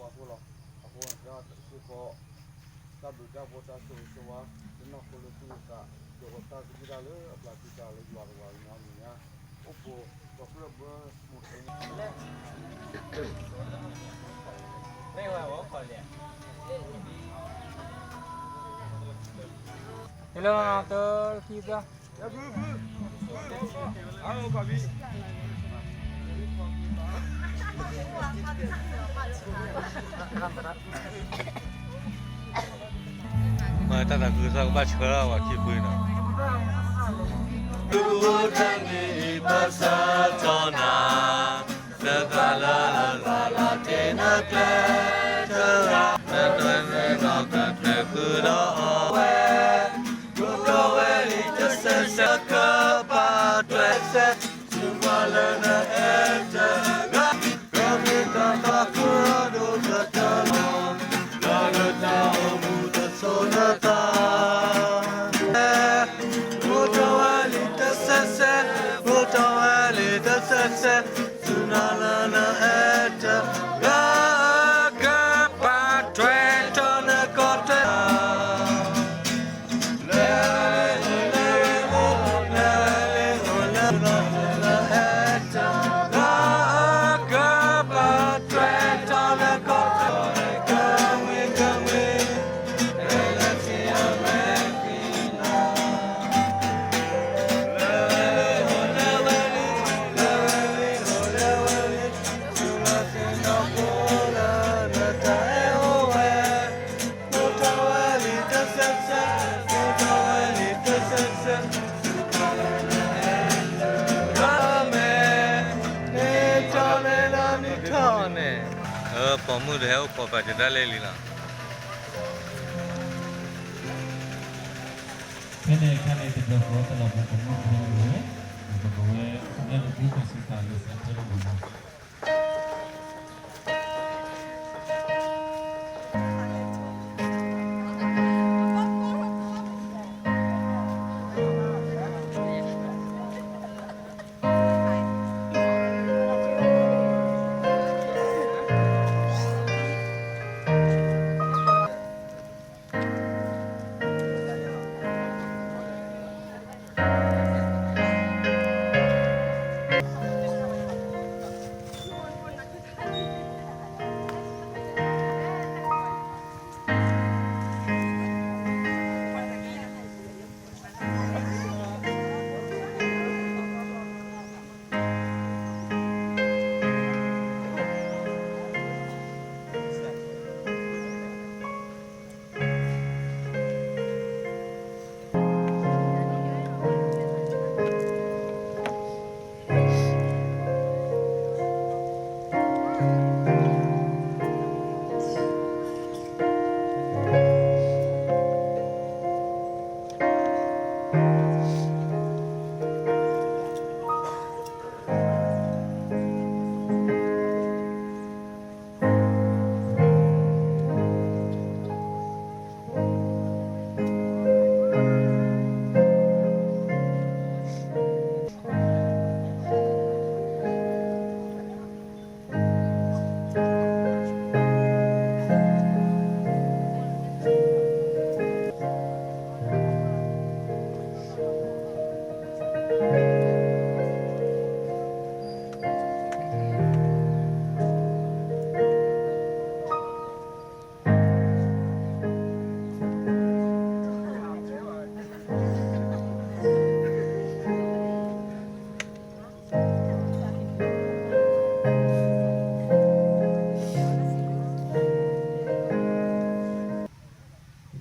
အဃိလီၤ. အဃိန့ၣ် တၢ်စ့ၢ်ကီး တၢ်ဘျုးတၢ်ဖှိၣ်တၢ်ဆိၣ်ဂ့ၤဆိၣ်ဝါ တနီၢ်ခိလၢသူၣ်ဂ့ၤသး ဒီးတၢ်သံတၢ်လၢအပျၢ်သံတၢ်လၢယွၤတဂၤအံၤနီတမံၤညါ အိၣ်ဖှိၣ် ဒီးကြၢးဘၢမူတက့ၢ်န့ၣ် ဟဲလၢတၢ်ခံသၢ မ့ၢ်တၢ်သးခုကစီၣ်ကဘၣ်ဆှၢလီၤဝဲခံဖုနီၤ. လူအိၣ်တၢ်န့ၣ်အံၤဘၣ်ဆၣ်ထီၣ်နၤ သၢသးလၢလၢလၢလၢတ့နကျဲတဂၤ နတွဲမ့ၢ်နီၢ်ကကျဲဃုာ်ဒီးအီၤဝဲ ဒိၣ်ထီၣ်ဝဲလံတစဲးစဲး ကဘၣ်တွဲစဲး သုးမီၤလၢနအဲၣ်တဂၤ ကမ့ၢ်တၢ်သးခုဒိၣ်ကတၢၢ်လီၤ လၢနတၢ်အိၣ်မူတစိၤနသး ဒိၣ်ထီၣ်ဝဲလံတစဲးစဲး ဒိၣ်ထီၣ်ဝဲလံတစဲးစဲး သုးမီၤလၢနအဲၣ်တဂၤ ကဘၣ်တွဲထီၣ်နကီၢ်တွဲ န့ၣ် ပိာ်မုၣ်တဟဲအိၣ်ခိးပာ်စၢၤဒၣ်လဲာ်လံလီၤ. ဖဲန့ၣ်အခါန့ၣ် တဘျီဃီတလီၤပူၤပိာ်မုၣ်တဟဲအိၣ်ဝဲ, ဒီးပဝဲကမျၢၢ်န့ၣ် ပူၤဖီၣ်စံးသးလၢစးထၢၣ်လၢပူၤလီၤ. ဒ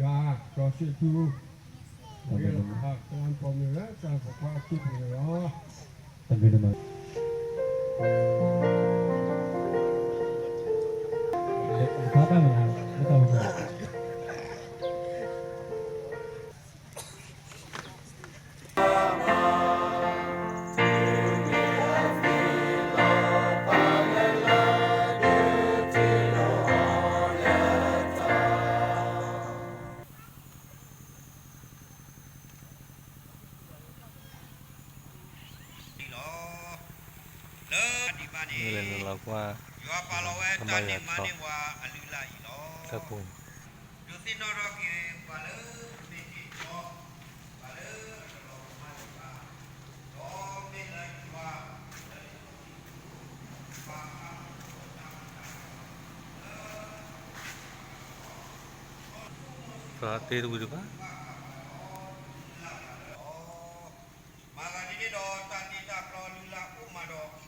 ီးစီၤၡံၣ်ထူ ဝံၤလီၤ ကလၢပိာ်မုၣ်လၢတၢ်ပိာ်ခွါအစုပူၤန့ၣ်လီၤ. တၢ်ဘျုးဒိၣ်မး ဖါတၢ်မၤ မ့ၢ်တၢ်မၤ လီၤ. လၢဒံးဘၣ်န့ၣ် လၢနလီၤကွၢ် ပှၤပာ်လီၤဝဲတၢ်န့ၢ်မၤန့ၢ်ပှၤအလုၢ်အလၢ်အံၤလီၤ. ဒုးသ့ၣ်နီၣ်ထီၣ်က့ၤပှၤလၢမ့ၢ်တ့ၢ်ကီ ပှၤလၢတလီၤမၢ်ဒံးဘၣ်, ဒီးမ့ၢ်လၢယွၤလၢယလီၢ်ခံပူၤ, ပာ်ဖျါထီၣ်တၢ်မၤတၢ် သးတ့တဝံၤတဘၣ်. မၤဂၤဒ်န့ၣ်ဒီးတၢ်တ့တၢ်ဖျီလုၢ်လၢ်အိၣ်မးဒီး